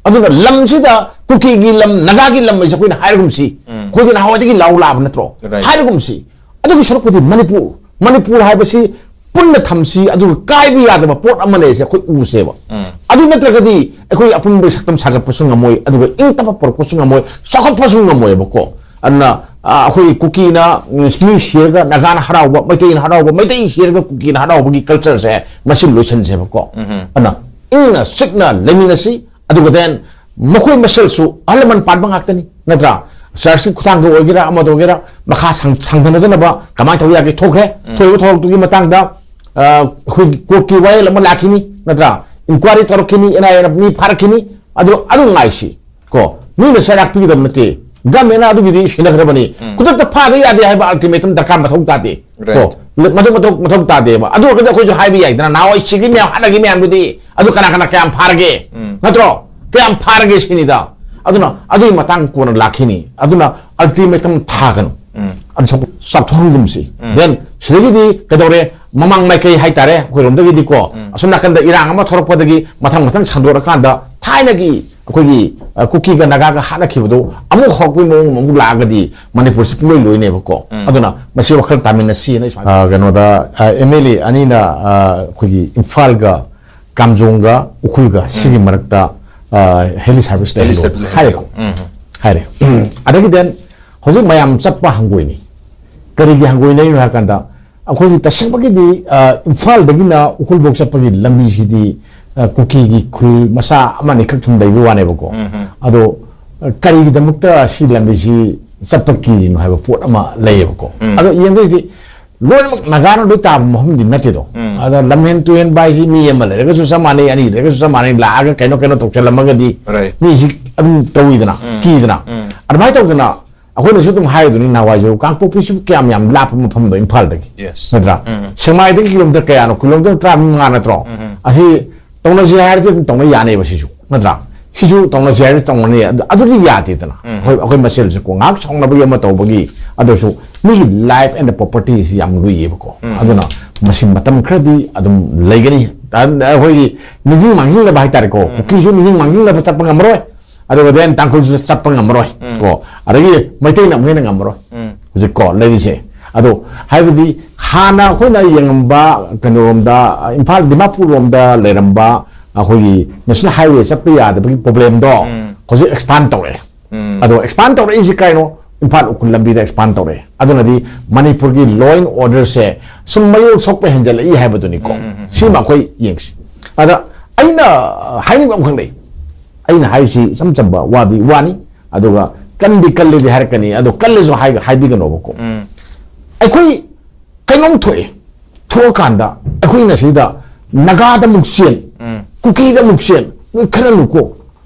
ꯑꯗꯨꯅ ꯂꯝꯁꯤꯗ ꯀꯨꯀꯤꯒꯤ ꯂꯝ, ꯅꯥꯒꯥꯒꯤ ꯂꯝ ꯍꯥꯏꯁꯦ ꯑꯩꯈꯣꯏꯅ ꯍꯥꯏꯔꯒꯨꯝꯁꯤ꯫ ꯑꯩꯈꯣꯏꯗꯤ ꯅꯍꯥꯟꯋꯥꯏꯗꯒꯤ ꯂꯥꯎ ꯂꯥꯛꯑꯕ ꯅꯠꯇ꯭ꯔꯣ? ꯍꯥꯏꯔꯒꯨꯝꯁꯤ꯫ ꯑꯗꯨꯒꯤ ꯁꯔꯨꯛꯄꯨꯗꯤ ꯃꯅꯤꯄꯨꯔ, ꯃꯅꯤꯄꯨꯔ ꯍꯥꯏꯕꯁꯤ ꯄꯨꯟꯅ ꯊꯝꯁꯤ, ꯑꯗꯨꯒ ꯀꯥꯏꯕ ꯌꯥꯗꯕ ꯄꯣꯠ ꯑꯃ ꯂꯩꯔꯤꯁꯦ ꯑꯩꯈꯣꯏ ꯎꯁꯦꯕ꯫ ꯑꯗꯨ ꯅꯠꯇ꯭ꯔꯒꯗꯤ ꯑꯩꯈꯣꯏ ꯑꯄꯨꯟꯕꯒꯤ ꯁꯛꯇꯝ ꯁꯥꯒꯠꯄꯁꯨ ꯉꯝꯃꯣꯏ, ꯑꯗꯨꯒ ꯏꯪ ꯇꯞꯄ ꯄꯨꯔꯛꯄꯁꯨ ꯉꯝꯃꯣꯏ, ꯆꯥꯎꯈꯠꯄꯁꯨ ꯉꯝꯃꯣꯏꯕꯀꯣ꯫ ꯑꯗꯨꯅ, ꯑ, ꯑꯩꯈꯣꯏ ꯀꯨꯀꯤꯅ, ꯎꯝ, ꯃꯤ ꯁꯤꯔꯒ ꯅꯥꯒꯥꯅ ꯍꯔꯥꯎꯕ, ꯃꯩꯇꯩꯅ ꯍꯔꯥꯎꯕ, ꯃꯩꯇꯩ ꯁꯤꯔꯒ ꯀꯨꯀꯤꯅ ꯍꯔꯥꯎꯕꯒꯤ cultureꯁꯦ ꯃꯁꯤ ꯂꯣꯏꯁꯟꯁꯦꯕꯀꯣ꯫ ꯑꯗꯨꯅ ꯏꯪꯅ ꯆꯤꯛꯅ ꯂꯩꯃꯤꯟꯅꯁꯤ꯫ ꯑꯗꯨꯒ then ꯃꯈꯣꯏ ꯃꯁꯦꯜꯁꯨ ꯑꯍꯜ ꯂꯃꯟ ꯄꯥꯟꯕ ꯉꯥꯛꯇꯅꯤ, ꯅꯠꯇ꯭ꯔꯥ? Churchꯀꯤ ꯈꯨꯠꯊꯥꯡꯗ ꯑꯣꯏꯒꯦꯔꯥ, ꯑꯃꯗ ꯑꯣꯏꯒꯦꯔꯥ, ꯃꯈꯥ ꯁꯪ-, ꯁꯪꯊꯅꯗꯅꯕ ꯀꯃꯥꯏꯅ ꯇꯧꯕ ꯌꯥꯒꯦ? ꯊꯣꯛꯈ꯭ꯔꯦ꯫ ꯊꯣꯛꯏꯕ ꯊꯧꯔꯛꯇꯨꯒꯤ ꯃꯇꯥꯡꯗ ꯑꯩꯈꯣꯏ ꯀꯣꯔꯠꯀꯤ ꯋꯥꯌꯦꯜ ꯑꯃ ꯂꯥꯛꯈꯤꯅꯤ, ꯅꯠꯇ꯭ꯔꯥ? ꯏꯟꯀ꯭ꯋꯥꯏꯔꯤ ꯇꯧꯔꯛꯈꯤꯅꯤ, ꯑꯦꯟ ꯑꯥꯏ ꯑꯦꯅ ꯃꯤ ꯐꯥꯔꯛꯈꯤꯅꯤ, ꯑꯗꯨ ꯑꯗꯨ ꯉꯥꯏꯁꯤ꯫ ꯀꯣ, ꯃꯤꯅ ꯆꯩꯔꯥꯛ ꯄꯤꯒꯗꯕ ꯅꯠꯇꯦ, ꯒꯃꯦꯟꯅ ꯑꯗꯨꯒꯤꯗꯤ ꯁꯤꯟꯅꯒꯗꯕꯅꯤ꯫ ꯎꯝ꯫ ꯈꯨꯗꯛꯇ ꯐꯥꯗ ꯌꯥꯗꯦ ꯍꯥꯏꯕ ꯑꯜꯇꯤꯃꯦꯇꯝ ꯗꯔꯀꯥꯔ ꯃꯊꯧ ꯇꯥꯗꯦ꯫ ꯀꯣ, ꯃꯗꯨ ꯃꯊꯧ ꯃꯊꯧ ꯇꯥꯗꯦꯕ꯫ ꯑꯗꯨ ꯑꯣꯏꯔꯒꯗꯤ ꯑꯩꯈꯣꯏꯁꯨ ꯍꯥꯏꯕ ꯌꯥꯏꯗꯅ, ꯅꯍꯥꯟꯋꯥꯏ ꯁꯤꯒꯤ ꯃꯌꯥꯝ, ꯍꯥꯠꯅꯈꯤ ꯃꯌꯥꯝꯗꯨꯗꯤ, ꯑꯗꯨ ꯀꯅꯥ ꯀꯅꯥ ꯀꯌꯥꯝ ꯐꯥꯔꯒꯦ? ꯎꯝ꯫ ꯅꯠꯇ꯭ꯔꯣ? ꯀꯌꯥꯝ ꯐꯥꯔꯒꯦ ꯁꯤꯅꯤꯗ꯫ ꯑꯗꯨꯅ ꯑꯗꯨꯒꯤ ꯃꯇꯥꯡ ꯀꯣꯟꯅ ꯂꯥꯛꯈꯤꯅꯤ꯫ ꯑꯗꯨꯅ ꯑꯜꯇꯤꯃꯦꯇꯝ ꯊꯥꯒꯅꯨ꯫ ꯎꯝ꯫ ꯑꯗꯨ ꯆꯥꯎꯊꯣꯛꯍꯟꯒꯨꯝꯁꯤ꯫ ꯎꯝ꯫ Then ꯁꯤꯗꯒꯤꯗꯤ ꯀꯩꯗꯧꯔꯦ? ꯃꯃꯥꯡ ꯃꯥꯏꯀꯩ ꯍꯥꯏꯇꯥꯔꯦ, ꯑꯩꯈꯣꯏꯔꯣꯝꯗꯒꯤꯗꯤꯀꯣ, ꯎꯝ꯫ ꯑꯁꯣꯝ ꯅꯥꯀꯟꯗ ꯏꯔꯥꯡ ꯑꯃ ꯊꯣꯛꯂꯛꯄꯗꯒꯤ ꯃꯊꯪ ꯃꯊꯪ ꯁꯟꯗꯣꯔꯛꯑꯀꯥꯟꯗ ꯊꯥꯏꯅꯒꯤ ꯑꯩꯈꯣꯏꯒꯤ, ꯑ, ꯀꯨꯀꯤꯒ ꯅꯥꯒꯥꯒ ꯍꯥꯠꯅꯈꯤꯕꯗꯣ ꯑꯃꯨꯛ ꯍꯧꯔꯛꯄꯒꯤ ꯃꯑꯣꯡ ꯑꯃꯨꯛ ꯂꯥꯛꯑꯒꯗꯤ ꯃꯅꯤꯄꯨꯔꯁꯤ ꯄꯨꯡꯂꯣꯏ ꯂꯣꯏꯅꯦꯕꯀꯣ꯫ ꯎꯝ꯫ ꯑꯗꯨꯅ ꯃꯁꯤ ꯋꯥꯈꯜ ꯇꯥꯃꯤꯟꯅꯁꯤꯅ ꯑꯩ ꯁꯨꯃꯥꯏꯅ, ꯑ, ꯀꯩꯅꯣꯗ, ꯑ, ꯑꯦꯝ ꯑꯦꯜ ꯑꯦ ꯑꯅꯤꯅ, ꯑ, ꯑꯩꯈꯣꯏꯒꯤ ꯏꯝꯐꯥꯜꯒ ꯀꯥꯝꯖꯣꯡꯒ ꯎꯈ꯭ꯔꯨꯜꯒ ꯁꯤꯒꯤ ꯃꯔꯛꯇ, ꯑ, ꯍꯦꯂꯤ ꯁꯥꯔꯚꯤꯁ ꯍꯦꯂꯤ ꯂꯩꯍꯜꯂꯨ ꯁꯥꯔꯚꯤꯁ ꯍꯥꯏꯔꯦꯀꯣ꯫ ꯂꯩꯍꯜꯂꯨ꯫ ꯎꯝ꯫ ꯍꯥꯏꯔꯦ꯫ ꯑꯗꯒꯤ then ꯍꯧꯖꯤꯛ ꯃꯌꯥꯝ ꯆꯠꯄ ꯍꯪꯒꯣꯏꯅꯤ꯫ ꯀꯔꯤꯒꯤ ꯍꯪꯒꯣꯏꯅꯔꯤꯅꯣ ꯍꯥꯏ ꯀꯥꯟꯗ, ꯑꯩꯈꯣꯏꯒꯤ ꯇꯁꯦꯡꯕꯒꯤꯗꯤ, ꯑ, ꯏꯝꯐꯥꯜꯗꯒꯤꯅ ꯎꯈ꯭ꯔꯨꯜꯐꯥꯎ ꯆꯠꯄꯒꯤ ꯂꯝꯕꯤꯁꯤꯗꯤ, ꯑ, ꯀꯨꯀꯤꯒꯤ ꯈꯨꯜ ꯃꯆꯥ ꯑꯃꯅꯤꯈꯛ ꯁꯨꯝ ꯂꯩꯕ ꯋꯥꯅꯦꯕꯀꯣ꯫ ꯎꯝ, ꯎꯝ꯫ ꯑꯗꯣ, ꯑ, ꯀꯔꯤꯒꯤꯗꯃꯛꯇ ꯁꯤ ꯂꯝꯕꯤꯁꯤ ꯆꯠꯄ ꯀꯤꯔꯤꯅꯣ ꯍꯥꯏꯕ ꯄꯣꯠ ꯑꯃ ꯂꯩꯌꯦꯕꯀꯣ꯫ ꯎꯝ꯫ ꯑꯗꯣ ꯌꯦꯡꯗꯣꯏꯁꯤꯗꯤ ꯂꯣꯏꯅꯃꯛ ꯅꯥꯒꯥꯅ ꯂꯣꯏ ꯇꯥꯕ ꯃꯐꯝꯗꯤ ꯅꯠꯇꯦꯗꯣ꯫ ꯎꯝ꯫ ꯑꯗ ꯂꯝꯍꯦꯟ ꯇꯨꯍꯦꯟꯕ ꯍꯥꯏꯁꯤ ꯃꯤ ꯑꯃ ꯂꯩꯔꯒꯁꯨ ꯆꯞ ꯃꯥꯟꯅꯩ, ꯑꯅꯤ ꯂꯩꯔꯒꯁꯨ ꯆꯞ ꯃꯥꯟꯅꯩ, ꯂꯥꯛꯑꯒ ꯀꯩꯅꯣ ꯀꯩꯅꯣ ꯇꯧꯁꯜꯂꯝꯃꯒꯗꯤ Right. ꯃꯤꯁꯤ ꯑꯗꯨꯝ ꯇꯧꯋꯤꯗꯅ, ꯎꯝ꯫ ꯀꯤꯗꯅ꯫ ꯎꯝ꯫ ꯑꯗꯨꯃꯥꯏꯅ ꯇꯧꯗꯅ ꯑꯩꯈꯣꯏꯅꯁꯨ ꯑꯗꯨꯝ ꯍꯥꯏꯔꯤꯗꯨꯅꯤ ꯅꯍꯥꯟꯋꯥꯏꯁꯨ, ꯀꯥꯡꯄꯣꯛꯄꯤꯁꯨ ꯀꯌꯥꯝ ꯌꯥꯝ ꯂꯥꯞꯄ ꯃꯐꯝꯗꯣ ꯏꯝꯐꯥꯜꯗꯒꯤ, Yes. ꯅꯠꯇ꯭ꯔꯥ? ꯎꯝ꯫ ꯁꯦꯛꯃꯥꯏꯗꯒꯤ ꯀꯤꯂꯣꯃꯤꯇꯔ ꯀꯌꯥꯅꯣ? ꯀꯤꯂꯣꯃꯤꯇꯔ ꯇꯔꯥꯃꯉꯥ ꯅꯠꯇ꯭ꯔꯣ? ꯎꯝ꯫ ꯑꯁꯤ ꯇꯧꯅꯁꯤ ꯍꯥꯏꯔꯗꯤ ꯑꯗꯨꯝ ꯇꯧꯅ ꯌꯥꯅꯦꯕ ꯁꯤꯁꯨ, ꯅꯠꯇ꯭ꯔꯥ? ꯁꯤꯁꯨ ꯇꯧꯅꯁꯤ ꯍꯥꯏꯔꯗꯤ ꯇꯧꯅꯅꯤ꯫ ꯑꯗꯨ, ꯑꯗꯨꯗꯤ ꯌꯥꯗꯦꯗꯅ꯫ ꯎꯝ꯫ ꯑꯩꯈꯣꯏ, ꯑꯩꯈꯣꯏ ꯃꯁꯦꯜꯁꯨ ꯀꯣ ꯉꯥꯏꯍꯥꯛ ꯁꯥꯎꯅꯕꯒꯤ ꯑꯃ ꯇꯧꯕꯒꯤ, ꯑꯗꯨꯁꯨ ꯃꯤꯒꯤ life and property ꯁꯤ ꯌꯥꯝ ꯂꯨꯏꯌꯦꯕꯀꯣ꯫ ꯎꯝ꯫ ꯑꯗꯨꯅ ꯃꯁꯤ ꯃꯇꯝ ꯈꯔꯗꯤ ꯑꯗꯨꯝ ꯂꯩꯒꯅꯤ꯫ ꯑꯩꯈꯣꯏꯒꯤ ꯅꯤꯡꯁꯤꯡ ꯃꯥꯡꯖꯤꯡꯅꯕ ꯍꯥꯏꯇꯥꯔꯦꯀꯣ, ꯎꯝ꯫ ꯀꯨꯀꯤꯁꯨ ꯅꯤꯡꯁꯤꯡ ꯃꯥꯡꯖꯤꯡꯅꯕ ꯆꯠꯄ ꯉꯝꯃꯔꯣꯏ꯫ ꯑꯗꯨꯒ then ꯇꯥꯡꯈꯨꯜꯁꯨ ꯆꯠꯄ ꯉꯝꯃꯔꯣꯏ ꯎꯝ꯫ ꯀꯣ, ꯑꯗꯒꯤ ꯃꯩꯇꯩꯅ ꯑꯃꯨꯛ ꯍꯦꯟꯅ ꯉꯝꯃꯔꯣꯏ ꯎꯝ꯫ ꯍꯧꯖꯤꯛ ꯀꯣ ꯂꯩꯔꯤꯁꯦ꯫ ꯑꯗꯣ ꯍꯥꯏꯕꯗꯤ ꯍꯥꯟꯅ ꯑꯩꯈꯣꯏꯅ ꯌꯦꯡꯉꯝꯕ ꯀꯩꯅꯣꯔꯣꯝꯗ, ꯏꯝꯐꯥꯜ ꯗꯤꯃꯥꯄꯨꯔ ꯔꯣꯝꯗ ꯂꯩꯔꯝꯕ ꯑꯩꯈꯣꯏꯒꯤ national highway ꯆꯠꯄ ꯌꯥꯗꯕꯒꯤ problemꯗꯣ ꯎꯝ꯫ ꯍꯧꯖꯤꯛ expand ꯇꯧꯔꯛꯑꯦ꯫ ꯎꯝ꯫ ꯑꯗꯣ expand ꯇꯧꯔꯛꯏꯁꯤ ꯀꯩꯅꯣ? ꯏꯝꯐꯥꯜ ꯎꯈ꯭ꯔꯨꯜ ꯂꯝꯕꯤꯗ expand ꯇꯧꯔꯛꯑꯦ꯫ ꯑꯗꯨꯅꯗꯤ ꯃꯅꯤꯄꯨꯔꯒꯤ law and orderꯁꯦ ꯁꯨꯝ ꯃꯌꯣꯜ ꯁꯣꯛꯄ ꯍꯦꯟꯖꯜꯂꯛꯏ ꯍꯥꯏꯕꯗꯨꯅꯤꯀꯣ꯫ ꯎꯝ, ꯎꯝ, ꯎꯝ꯫ ꯁꯤꯃ ꯑꯩꯈꯣꯏ ꯌꯦꯡꯁꯤ꯫ ꯑꯗ ꯑꯩꯅ ꯍꯥꯏꯅꯤꯡꯕ ꯑꯃꯈꯛ ꯂꯩ꯫ ꯑꯩꯅ ꯍꯥꯏꯔꯤꯁꯤ ꯏꯆꯝ ꯆꯝꯕ ꯋꯥꯗꯤ ꯋꯥꯅꯤ, ꯑꯗꯨꯒ ꯀꯟꯗꯤ ꯀꯜꯂꯤꯗꯤ ꯍꯥꯏꯔꯛꯀꯅꯤ, ꯑꯗꯣ ꯀꯜꯂꯁꯨ ꯍꯥꯏ-, ꯍꯥꯏꯕꯤꯒꯅꯣꯕꯀꯣ꯫ ꯎꯝ꯫ ꯑꯩꯈꯣꯏ ꯀꯩꯅꯣꯝ ꯊꯣꯛꯑꯦ, ꯊꯣꯛꯑꯀꯥꯟꯗ ꯑꯩꯈꯣꯏꯅ ꯁꯤꯗ ꯅꯥꯒꯥꯗ ꯑꯃꯨꯛ ꯆꯦꯟ, ꯀꯨꯀꯤꯗ ꯑꯃꯨꯛ ꯆꯦꯟ, ꯅꯣꯏ ꯈꯟꯅꯅꯨꯀꯣ꯫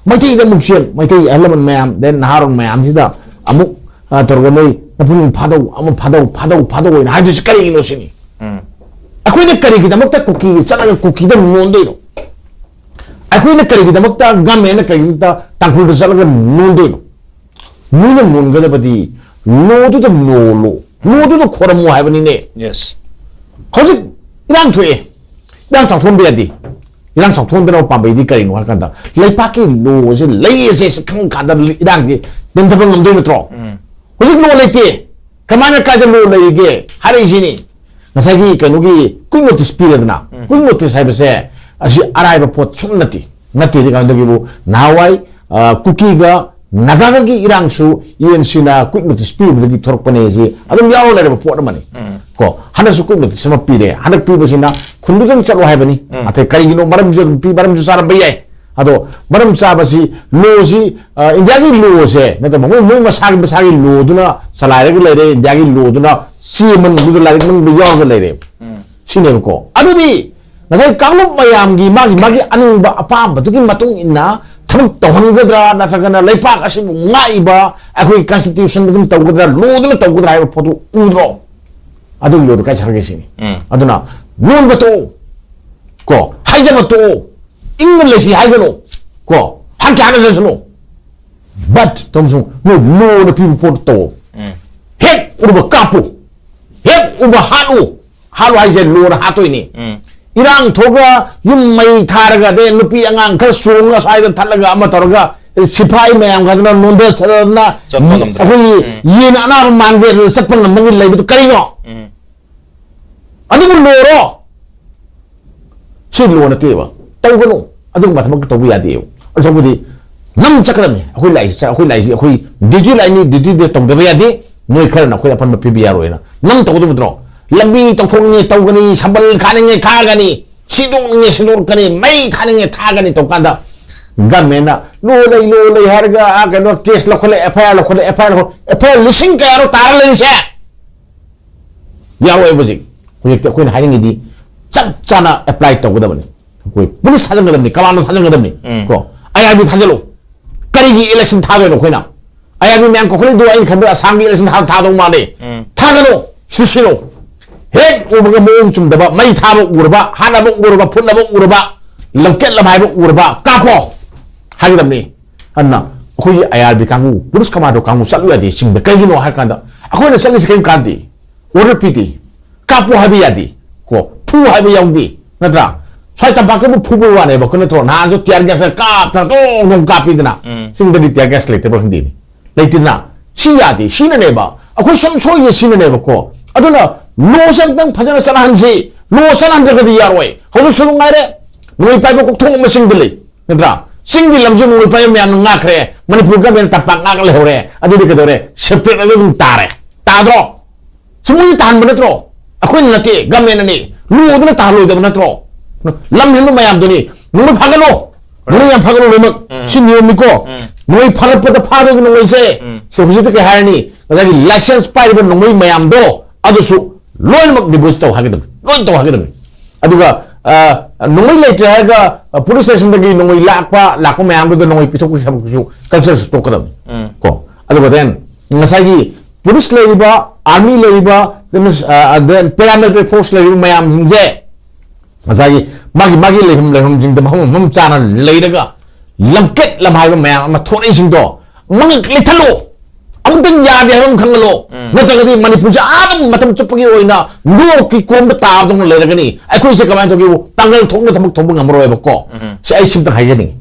ꯃꯩꯇꯩꯗ ꯑꯃꯨꯛ ꯆꯦꯟ, ꯃꯩꯇꯩ ꯑꯍꯜ ꯂꯃꯟ ꯃꯌꯥꯝ, then ꯅꯍꯥꯔꯣꯜ ꯃꯌꯥꯝꯁꯤꯗ ꯑꯃꯨꯛ, ꯑ, ꯇꯧꯔꯒ ꯅꯣꯏ ꯅꯄꯨꯡ ꯐꯥꯗꯧ, ꯑꯃ ꯐꯥꯗꯧ, ꯐꯥꯗꯧ, ꯐꯥꯗꯧ ꯍꯥꯏꯅ ꯍꯥꯏꯗꯣꯏꯁꯤ ꯀꯔꯤꯒꯤꯅꯣ ꯁꯤꯅꯤ꯫ ꯑꯩꯈꯣꯏꯅ ꯀꯔꯤꯒꯤꯗꯃꯛꯇ ꯀꯨꯀꯤꯒꯤ ꯆꯠꯂꯒ ꯀꯨꯀꯤꯗ ꯅꯣꯟꯗꯣꯏꯅꯣ? ꯑꯩꯈꯣꯏꯅ ꯀꯔꯤꯒꯤꯗꯃꯛꯇ, ꯒꯃꯦꯟꯅ ꯀꯔꯤꯒꯤꯗꯃꯛꯇ ꯇꯥꯡꯈꯨꯜꯗ ꯆꯠꯂꯒ ꯅꯣꯟꯗꯣꯏꯅꯣ? ꯅꯣꯏꯅ ꯅꯣꯟꯒꯗꯕꯗꯤ ꯂꯣꯗꯨꯗ ꯅꯣꯜꯂꯣ, ꯂꯣꯗꯨꯗ ꯈꯣꯏꯔꯝꯃꯣ ꯍꯥꯏꯕꯅꯤꯅꯦ꯫ Yes. ꯍꯧꯖꯤꯛ ꯏꯔꯥꯡ ꯊꯣꯛꯑꯦ, ꯏꯔꯥꯡ ꯆꯥꯎꯊꯣꯛꯍꯟꯕ ꯌꯥꯗꯦ꯫ ꯏꯔꯥꯡ ꯆꯥꯎꯊꯣꯛꯍꯟꯗꯅꯕ ꯄꯥꯝꯕꯩꯗꯤ ꯀꯔꯤꯅꯣ ꯍꯥꯏ ꯀꯥꯟꯗ, ꯂꯩꯄꯥꯛꯀꯤ ꯂꯣꯁꯦ ꯂꯩꯌꯦꯁꯦ ꯁꯤ ꯈꯪ ꯀꯥꯟꯗ ꯏꯔꯥꯡꯁꯦ ꯅꯦꯝꯊꯕ ꯉꯝꯗꯣꯏ ꯅꯠꯇ꯭ꯔꯣ? ꯍꯧꯖꯤꯛ ꯂꯣ ꯂꯩꯇꯦ, ꯀꯃꯥꯏꯅ, ꯀꯥꯏꯗ ꯂꯣ ꯂꯩꯔꯤꯒꯦ ꯍꯥꯏꯔꯛꯏꯁꯤꯅꯤ꯫ ꯉꯁꯥꯏꯒꯤ ꯀꯩꯅꯣꯒꯤ ꯀꯨꯏꯛ ꯅꯣꯇꯤꯁ ꯄꯤꯔꯦꯗꯅ, ꯀꯨꯏꯛ ꯅꯣꯇꯤꯁ ꯍꯥꯏꯕꯁꯦ ꯑꯁꯤ ꯑꯔꯥꯏꯕ ꯄꯣꯠ ꯁꯨꯝ ꯅꯠꯇꯦ꯫ ꯅꯠꯇꯦꯗꯤ ꯀꯃꯥꯏꯅ ꯇꯧꯒꯦꯕꯨ, ꯅꯍꯥꯟꯋꯥꯏ, ꯑ, ꯀꯨꯀꯤꯒ ꯅꯥꯒꯥꯒꯒꯤ ꯏꯔꯥꯡꯁꯨ ꯌꯨ ꯑꯦꯟ ꯁꯤꯅ ꯀꯨꯏꯛ ꯅꯣꯇꯤꯁ ꯄꯤꯔꯨꯕꯗꯒꯤ ꯊꯣꯔꯛꯄꯅꯦ ꯁꯤ ꯑꯗꯨꯝ ꯌꯥꯎꯔ ꯂꯩꯔꯕ ꯄꯣꯠ ꯑꯃꯅꯤ꯫ ꯀꯣ, ꯍꯟꯗꯛꯁꯨ ꯀꯨꯏꯛ ꯅꯣꯇꯤꯁ ꯑꯃ ꯄꯤꯔꯦ꯫ ꯍꯟꯗꯛ ꯄꯤꯕꯁꯤꯅ ꯈꯨꯟꯗꯨꯗꯪ ꯆꯠꯂꯣ ꯍꯥꯏꯕꯅꯤ꯫ ꯑꯇꯩ ꯀꯔꯤꯒꯤꯅꯣ, ꯃꯔꯝꯁꯨ ꯑꯗꯨꯝ ꯄꯤ, ꯃꯔꯝꯁꯨ ꯆꯥꯔꯝꯕ ꯌꯥꯏ꯫ ꯑꯗꯣ ꯃꯔꯝ ꯆꯥꯕꯁꯤ, ꯂꯣꯁꯤ, ꯑ, ꯏꯟꯗꯤꯌꯥꯒꯤ ꯂꯣꯁꯦ ꯅꯠꯇꯕ, ꯃꯣꯏ, ꯃꯣꯏ ꯃꯁꯥꯒꯤ, ꯃꯁꯥꯒꯤ ꯂꯣꯗꯨꯅ ꯆꯂꯥꯏꯔꯒ ꯂꯩꯔꯦ, ꯏꯟꯗꯤꯌꯥꯒꯤ ꯂꯣꯗꯨꯅ ꯆꯦ ꯃꯅꯨꯡꯗꯨꯗ, ꯂꯥꯏꯔꯤꯛ ꯃꯅꯨꯡꯗ ꯌꯥꯎꯔꯒ ꯂꯩꯔꯦ꯫ ꯁꯤꯅꯦꯕꯀꯣ꯫ ꯑꯗꯨꯗꯤ ꯉꯁꯥꯏ ꯀꯥꯡꯂꯨꯞ ꯃꯌꯥꯝꯒꯤ ꯃꯥꯒꯤ, ꯃꯥꯒꯤ ꯑꯅꯤꯡꯕ ꯑꯄꯥꯝꯕꯗꯨꯒꯤ ꯃꯇꯨꯡ ꯏꯟꯅ ꯊꯕꯛ ꯇꯧꯍꯟꯒꯗ꯭ꯔꯥ, ꯅꯠꯇ꯭ꯔꯒꯅ ꯂꯩꯄꯥꯛ ꯑꯁꯤꯕꯨ ꯉꯥꯛꯏꯕ ꯑꯩꯈꯣꯏꯒꯤ ꯀꯟꯁꯇꯤꯇ꯭ꯌꯨꯁꯟꯗꯨ ꯑꯗꯨꯝ ꯇꯧꯒꯗ꯭ꯔꯥ, ꯂꯣꯗꯨꯅ ꯇꯧꯒꯗ꯭ꯔꯥ ꯍꯥꯏꯕ ꯄꯣꯠꯇꯨ ꯎꯗ꯭ꯔꯣ? ꯑꯗꯨꯒꯤ ꯂꯣꯗꯨ ꯀꯥꯏ ꯆꯠꯈ꯭ꯔꯒꯦ ꯁꯤꯅꯤ꯫ ꯑꯗꯨꯅ ꯅꯣꯟꯕ ꯇꯣꯛꯑꯣ, ꯀꯣ, ꯍꯥꯏꯖꯕ ꯇꯣꯛꯑꯣ, ꯏꯪꯅ ꯂꯩꯁꯤ ꯍꯥꯏꯒꯅꯨ, ꯀꯣ, ꯍꯥꯠꯀꯦ ꯍꯥꯠꯅꯖꯁꯅꯨ꯫ But ꯇꯧꯕꯁꯨ ꯅꯣꯏ ꯂꯣꯅ ꯄꯤꯕ ꯄꯣꯠꯇꯨ ꯇꯧꯑꯣ꯫ ꯍꯦꯛ ꯎꯕ ꯀꯥꯞꯄꯨ, ꯍꯦꯛ ꯎꯕ ꯍꯥꯠꯂꯨ꯫ ꯍꯥꯠꯂꯨ ꯍꯥꯏꯁꯦ ꯂꯣꯅ ꯍꯥꯠꯇꯣꯏꯅꯤ꯫ ꯏꯔꯥꯡ ꯊꯣꯛꯑꯒ ꯌꯨꯝ ꯃꯩ ꯊꯥꯔꯒ, ꯑꯗꯩ ꯅꯨꯄꯤ ꯑꯉꯥꯡ ꯈꯔ ꯆꯣꯡꯉꯒ ꯁ꯭ꯋꯥꯏꯗ ꯊꯠꯂꯒ ꯑꯃ ꯇꯧꯔꯒ, ꯁꯤꯐꯥꯏ ꯃꯌꯥꯝꯒ ꯑꯗꯨꯅ ꯅꯣꯟꯊ ꯁꯠꯂꯗꯅ, ꯆꯠꯄ ꯉꯝꯗ꯭ꯔꯦ꯫ ꯑꯩꯈꯣꯏꯒꯤ ꯌꯦꯟ ꯑꯅꯥꯕ ꯃꯥꯟꯕ ꯆꯠꯄ ꯉꯝꯕꯒꯤ ꯂꯩꯕꯗꯨ ꯀꯔꯤꯅꯣ? ꯑꯗꯨꯕꯨ ꯂꯣꯔꯣ? ꯁꯤ ꯂꯣ ꯅꯠꯇꯦꯕ꯫ ꯇꯧꯒꯅꯨ꯫ ꯑꯗꯨꯒꯨꯝꯕ ꯊꯕꯛ ꯇꯧꯕ ꯌꯥꯗꯦꯕ꯫ ꯑꯁꯣꯝꯕꯨꯗꯤ ꯅꯝ ꯆꯠꯀꯗꯕꯅꯤ꯫ ꯑꯩꯈꯣꯏ ꯂꯥꯛꯏꯁꯤ, ꯑꯩꯈꯣꯏ ꯂꯥꯛꯏꯁꯤ, ꯑꯩꯈꯣꯏ ꯗ꯭ꯌꯨꯇꯤ ꯂꯥꯛꯏꯅꯤ, ꯗ꯭ꯌꯨꯇꯤꯗ ꯇꯧꯗꯕ ꯌꯥꯗꯦ꯫ ꯅꯣꯏ ꯈꯔꯅ ꯑꯩꯈꯣꯏ ꯑꯄꯟꯕ ꯄꯤꯕ ꯌꯥꯔꯣꯏꯅ ꯅꯝ ꯇꯧꯒꯗꯕ ꯅꯠꯇ꯭ꯔꯣ? ꯂꯝꯕꯤ ꯇꯧꯊꯣꯛꯅꯤꯡꯉꯦ ꯇꯧꯒꯅꯤ, ꯁꯝꯕꯜ ꯈꯥꯅꯤꯡꯉꯦ ꯈꯥꯒꯅꯤ, ꯁꯤꯗꯣꯛꯅꯤꯡꯉꯦ ꯁꯤꯗꯣꯛꯀꯅꯤ, ꯃꯩ ꯊꯥꯅꯤꯡꯉꯦ ꯊꯥꯒꯅꯤ ꯇꯧ ꯀꯥꯟꯗ ꯒꯃꯦꯟꯅ ꯂꯣ ꯂꯩ, ꯂꯣ ꯂꯩ ꯍꯥꯏꯔꯒ, ꯑꯥ, ꯀꯩꯅꯣ, ꯀꯦꯁ ꯂꯧꯈꯠꯂꯦ, ꯑꯦꯐ ꯑꯥꯏ ꯑꯥꯔ ꯂꯧꯈꯠꯂꯦ, ꯑꯦꯐ ꯑꯥꯏ ꯑꯥꯔ ꯂꯧꯈꯠꯂꯦ, ꯑꯦꯐ ꯑꯥꯏ ꯑꯥꯔ ꯂꯤꯁꯤꯡ ꯀꯌꯥꯅꯣ ꯇꯥꯔ ꯂꯩꯔꯤꯁꯦ? ꯌꯥꯔꯣꯏꯕ ꯍꯧꯖꯤꯛ꯫ ꯍꯧꯖꯤꯛꯇꯤ ꯑꯩꯈꯣꯏꯅ ꯍꯥꯏꯅꯤꯡꯉꯤꯗꯤ ꯆꯞ ꯆꯥꯅ ꯑꯦꯄ꯭ꯂꯥꯏ ꯇꯧꯒꯗꯕꯅꯤ꯫ ꯑꯩꯈꯣꯏ ꯄꯨꯂꯤꯁ ꯊꯥꯖꯤꯟꯒꯗꯕꯅꯤ, ꯀꯃꯥꯟꯗꯣ ꯊꯥꯖꯤꯟꯒꯗꯕꯅꯤ꯫ ꯎꯝ꯫ ꯀꯣ, ꯑꯥꯏ ꯑꯥꯔ ꯕꯤ ꯊꯥꯖꯤꯜꯂꯨ꯫ ꯀꯔꯤꯒꯤ ꯏꯂꯦꯛꯁꯟ ꯊꯥꯗꯣꯏꯅꯣ ꯑꯩꯈꯣꯏꯅ? ꯑꯥꯏ ꯑꯥꯔ ꯕꯤ ꯃꯌꯥꯝ ꯀꯧꯈꯠꯂꯤꯗꯣ ꯑꯩꯅ ꯈꯟꯕꯗ ꯑꯁꯥꯝꯒꯤ ꯏꯂꯦꯛꯁꯟ ꯊꯥ-, ꯊꯥꯗꯧ ꯃꯥꯜꯂꯦ꯫ ꯎꯝ꯫ ꯊꯥꯒꯅꯨ, ꯁꯤꯁꯤꯅꯣ꯫ ꯍꯦꯛ ꯎꯕꯒ ꯃꯑꯣꯡ ꯆꯨꯝꯗꯕ, ꯃꯩ ꯊꯥꯕ ꯎꯔꯕ, ꯍꯥꯠꯅꯕ ꯎꯔꯕ, ꯐꯨꯠꯅꯕ ꯎꯔꯕ, ꯂꯝꯀꯦꯠ ꯂꯝꯍꯥꯏꯕ ꯎꯔꯕ, ꯀꯥꯞꯄꯣ ꯍꯥꯏꯒꯗꯕꯅꯤ꯫ ꯑꯗꯨꯅ ꯑꯩꯈꯣꯏꯒꯤ ꯑꯥꯏ ꯑꯥꯔ ꯕꯤ ꯀꯥꯡꯕꯨ, ꯄꯨꯂꯤꯁ ꯀꯃꯥꯟꯗꯣ ꯀꯥꯡꯕꯨ ꯆꯠꯂꯨ ꯌꯥꯗꯦ ꯆꯤꯡꯗ꯫ ꯀꯩꯒꯤꯅꯣ ꯍꯥꯏ ꯀꯥꯟꯗ ꯑꯩꯈꯣꯏꯅ ꯆꯠꯂꯤꯁꯤ ꯀꯔꯤꯝ ꯀꯥꯟꯗꯦ꯫ ꯑꯣꯔꯗꯔ ꯄꯤꯗꯦ꯫ ꯀꯥꯞꯄꯨ ꯍꯥꯏꯕ ꯌꯥꯗꯦ꯫ ꯀꯣ, ꯐꯨ ꯍꯥꯏꯕ ꯌꯥꯎꯗꯦ꯫ ꯅꯠꯇ꯭ꯔꯥ? ꯁ꯭ꯋꯥꯏ ꯇꯝꯄꯥꯛꯇꯕꯨ ꯐꯨꯕ ꯋꯥꯅꯦꯕ, ꯀꯣ, ꯅꯠꯇ꯭ꯔꯣ? ꯅꯍꯥꯟꯁꯨ ꯇꯤꯌꯥꯔ ꯒ꯭ꯌꯥꯁ ꯀꯥꯞꯇꯅ ꯗꯣꯡ ꯗꯣꯡ ꯀꯥꯞꯄꯤꯗꯅ꯫ ꯎꯝ꯫ ꯆꯤꯡꯗꯗꯤ ꯇꯤꯌꯥꯔ ꯒ꯭ꯌꯥꯁ ꯂꯩꯇꯕ꯭ꯔꯥ ꯈꯪꯗꯦꯅꯦ꯫ ꯂꯩꯇꯦꯗꯅ꯫ ꯁꯤ ꯌꯥꯗꯦ꯫ ꯁꯤꯅꯅꯦꯕ꯫ ꯑꯩꯈꯣꯏ ꯁꯨꯝ ꯁꯣꯏꯁꯦ ꯁꯤꯅꯅꯦꯕꯀꯣ꯫ ꯑꯗꯨꯅ ꯂꯣꯁꯦ ꯑꯝꯇꯪ ꯐꯖꯅ ꯆꯠꯅꯍꯟꯁꯤ꯫ ꯂꯣ ꯆꯠꯅꯍꯟꯗ꯭ꯔꯒꯗꯤ ꯌꯥꯔꯣꯏ꯫ ꯍꯧꯖꯤꯛꯁꯨ ꯅꯨꯡꯉꯥꯏꯔꯦ꯫ ꯅꯣꯡꯃꯩ ꯄꯥꯏꯕ ꯀꯣꯛꯊꯣꯡ ꯑꯃ ꯆꯤꯡꯗ ꯂꯩ꯫ ꯅꯠꯇ꯭ꯔꯥ? ꯆꯤꯡꯒꯤ ꯂꯝꯁꯤ ꯅꯣꯡꯃꯩ ꯄꯥꯏꯕ ꯃꯌꯥꯝꯅ ꯉꯥꯛꯈ꯭ꯔꯦ꯫ ꯃꯅꯤꯄꯨꯔ ꯒꯃꯦꯟꯅ ꯇꯝꯄꯥꯛ ꯉꯥꯛ ꯂꯩꯍꯧꯔꯦ꯫ ꯑꯗꯨꯗꯤ ꯀꯩꯗꯧꯔꯦ? ꯁꯦꯄꯔꯦꯠ ꯑꯗꯨꯝ ꯇꯥꯔꯦ꯫ ꯇꯥꯗ꯭ꯔꯣ? ꯁꯤ ꯃꯣꯏꯅ ꯇꯥꯍꯟꯕ ꯅꯠꯇ꯭ꯔꯣ? ꯑꯩꯈꯣꯏꯅ ꯅꯠꯇꯦ, ꯒꯃꯦꯟꯅꯅꯤ꯫ ꯂꯣꯗꯨꯅ ꯇꯥꯍꯜꯂꯣꯏꯗꯕ ꯅꯠꯇ꯭ꯔꯣ? ꯂꯝ ꯍꯦꯟꯕ ꯃꯌꯥꯝꯗꯨꯅꯤ꯫ ꯅꯣꯡꯃꯩ ꯐꯥꯒꯠꯂꯣ꯫ ꯅꯣꯡꯃꯩ ꯌꯥꯝ ꯐꯥꯒꯠꯂꯣ ꯂꯣꯏꯅꯃꯛ꯫ ꯎꯝ꯫ ꯁꯤ ꯅꯤꯌꯣꯝꯅꯤꯀꯣ꯫ ꯎꯝ꯫ ꯅꯣꯡꯃꯩ ꯐꯥꯒꯠꯄꯗ ꯐꯥꯗꯣꯏꯕ ꯅꯣꯡꯃꯩꯁꯦ꯫ ꯎꯝ꯫ ꯁꯤ ꯍꯧꯖꯤꯛꯇ ꯀꯩ ꯍꯥꯏꯔꯅꯤ? ꯉꯁꯥꯏꯒꯤ ꯂꯥꯏꯁꯦꯟꯁ ꯄꯥꯏꯔꯤꯕ ꯅꯣꯡꯃꯩ ꯃꯌꯥꯝꯗꯣ ꯑꯗꯨꯁꯨ ꯂꯣꯏꯅꯃꯛ ꯗꯤꯄꯣꯖꯤꯠ ꯇꯧ ꯍꯥꯏꯒꯗꯕꯅꯤ꯫ ꯂꯣꯏꯅ ꯇꯧ ꯍꯥꯏꯒꯗꯕꯅꯤ꯫ ꯑꯗꯨꯒ, ꯑ, ꯅꯣꯡꯃꯩ ꯂꯩꯇ꯭ꯔꯦ ꯍꯥꯏꯔꯒ, ꯑ, ꯄꯨꯂꯤꯁ ꯁ꯭ꯇꯦꯁꯟꯗꯒꯤ ꯅꯣꯡꯃꯩ ꯂꯥꯛꯄ, ꯂꯥꯛꯄ ꯃꯌꯥꯝꯗꯨꯗ ꯅꯣꯡꯃꯩ ꯄꯤꯊꯣꯛꯄꯒꯤ ꯊꯕꯛꯇꯨꯁꯨ ꯀꯜꯆꯔꯁꯨ ꯇꯣꯛꯀꯗꯕꯅꯤ꯫ ꯎꯝ꯫ ꯀꯣ? ꯑꯗꯨꯒ then ꯉꯁꯥꯏꯒꯤ ꯄꯨꯂꯤꯁ ꯂꯩꯔꯤꯕ, ꯑꯥꯔꯃꯤ ꯂꯩꯔꯤꯕ, then, ꯑ, then paramilitary force ꯂꯩꯔꯤꯕ ꯃꯌꯥꯝꯁꯤꯡꯁꯦ ꯉꯁꯥꯏꯒꯤ ꯃꯥꯒꯤ, ꯃꯥꯒꯤ ꯂꯩꯐꯝ, ꯂꯩꯐꯝꯁꯤꯡꯗ ꯃꯐꯝ, ꯃꯐꯝ ꯆꯥꯅ ꯂꯩꯔꯒ ꯂꯝꯀꯦꯠ ꯂꯝꯍꯥꯏꯕ ꯃꯌꯥꯝ ꯑꯃ ꯊꯣꯛꯂꯛꯏꯁꯤꯡꯗꯣ ꯃꯉꯛ ꯂꯤꯊꯠꯂꯨ꯫ ꯑꯃꯨꯛꯇꯪ ꯌꯥꯗꯦ ꯍꯥꯏꯕ ꯑꯃ ꯈꯪꯍꯜꯂꯣ꯫ ꯎꯝ꯫ ꯅꯠꯇ꯭ꯔꯒꯗꯤ ꯃꯅꯤꯄꯨꯔꯁꯦ ꯑꯗꯨꯝ ꯃꯇꯝ ꯆꯨꯞꯄꯒꯤ ꯑꯣꯏꯅ ꯂꯣꯛꯀꯤ ꯀꯣꯝꯗ ꯇꯥꯕꯗꯧꯅ ꯂꯩꯔꯒꯅꯤ꯫ ꯑꯩꯈꯣꯏꯁꯦ ꯀꯃꯥꯏꯅ ꯇꯧꯒꯦꯕꯨ ꯄꯥꯡꯒꯜ ꯊꯣꯛꯅ ꯊꯕꯛ ꯇꯧꯕ ꯉꯝꯃꯔꯣꯏꯕꯀꯣ꯫ ꯎꯝ꯫ ꯁꯤ ꯑꯩ ꯁꯤꯝꯇꯪ ꯍꯥꯏꯖꯅꯤꯡꯉꯤ꯫